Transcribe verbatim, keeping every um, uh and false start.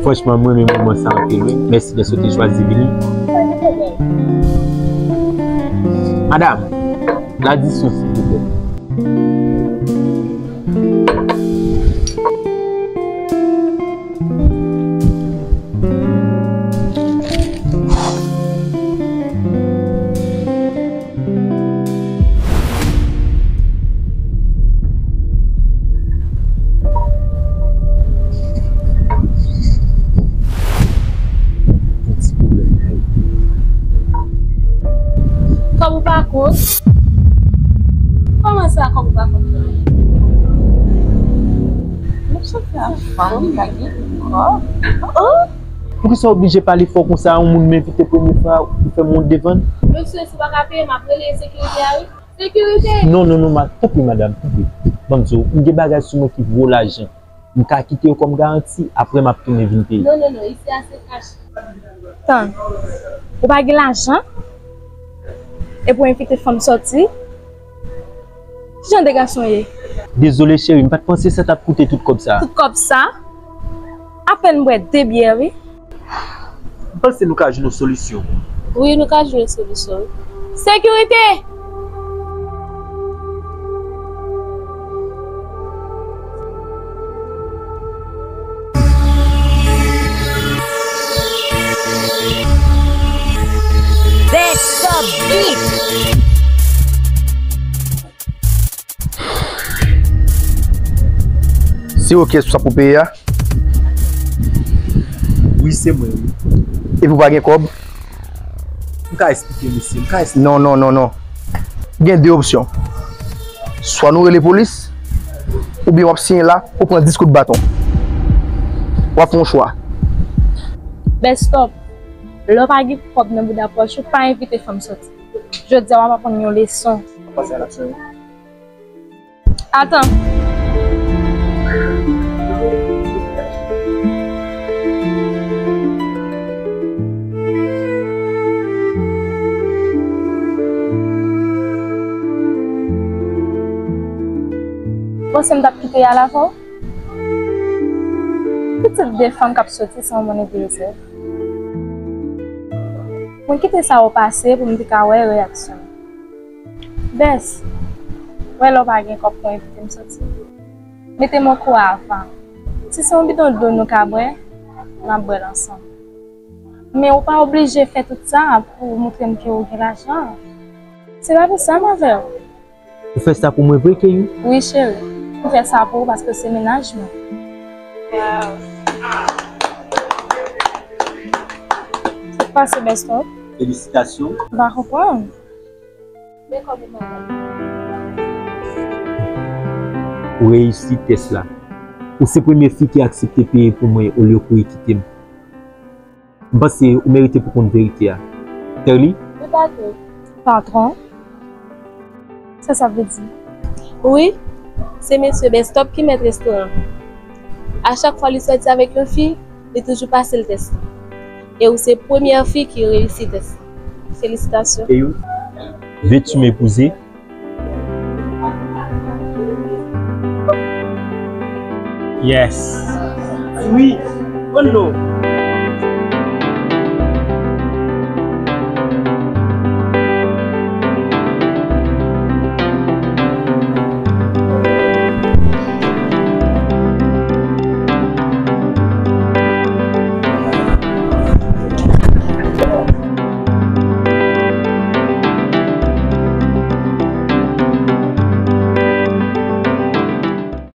Franchman, mwen renmen moman sa anpil, wi. Mèsi dèske w te chwazi vini. Madam, la di sou, silvouplè. Kòb ou pa kont? Kòman sa, kòb ou pa kont? M ap chante ak fanm, m pa gen kòb. Oh! Poukisa w oblije pale fò konsa a? Yon moun m envite premye fwa, ou fè m wont devan l? Mesye, si w pa ka peye m, ap rele sekirite a, wi. Sekirite! Non, non, non, ma, tanpri, madanm, tanpri. Ban m di w, m gen bagay sou mwen ki vo lajan. M ka kite yo kòm garanti, apre m ap tounen vin peye. Non, non, non, isi a se kach. Tann, ou pa gen lajan? Epi w envite fanm sòti? Ki jan de gason w ye? Dezole, cheri, m pa t panse sa t ap koute tout kòb sa. Tout kòb sa? Apèn bwè de byè, wi. M panse nou ka jwenn yon solisyon. Wi, nou ka jwenn yon solisyon, wi. Sekirite! Best of beat. Se ou ki responsab pou peye a? Wi, se mwen, wi. Epi w pa gen kòb? M ka eksplike, mesye, m ka eksplike. Non, non, non, non. Gen de opsyon. Swa nou rele polis, oubyen w ap siyen la, ou pran dis kout baton. W ap fè yon chwa. Best of. Lè w pa gen kòb nan bouda pòch ou, pa envite fanm sòti. Jodi a, w ap aprann yon leson. Pase a l ap sonye. Atan. Panse m t ap kite y al avè w? Pitit de fanm k ap soti san yon moun enterese l. Mwen kite sa yo pase pou m te ka wè reyaksyon l. Bès, wè lè w pa gen kòb pou envite m soti. Mete m okou avan. Si se yon bidon dlo nou ka bwè, n ap bwè l ansanm. Men ou pa oblije fè tout sa pou w montre m ke ou gen lajan. Se pa pou sa m avè w. Ou fè sa pou mwen vre, Keyou? Wi, cheri. M fè sa pou ou paske se mennaj mwen. Sa k pase, Best Up? Felisitasyon. M pa konprann. Ou reyisi tès la. Ou se premye fi ki aksepte peye pou mwen olye kouri kite m. M panse ou merite pou konn verite a. Terly? Wi, patwon. Patwon? Sa sa vle di? Wi, se mesye Best Up ki mèt restoran. A chak fwa li sòti avèk yon fi, li toujou pase l tès la. E ou se premyè fi ki reyisi tès la. Felisitasyon. E ou? Vètu m epouze. Yes. Wi. Oh no.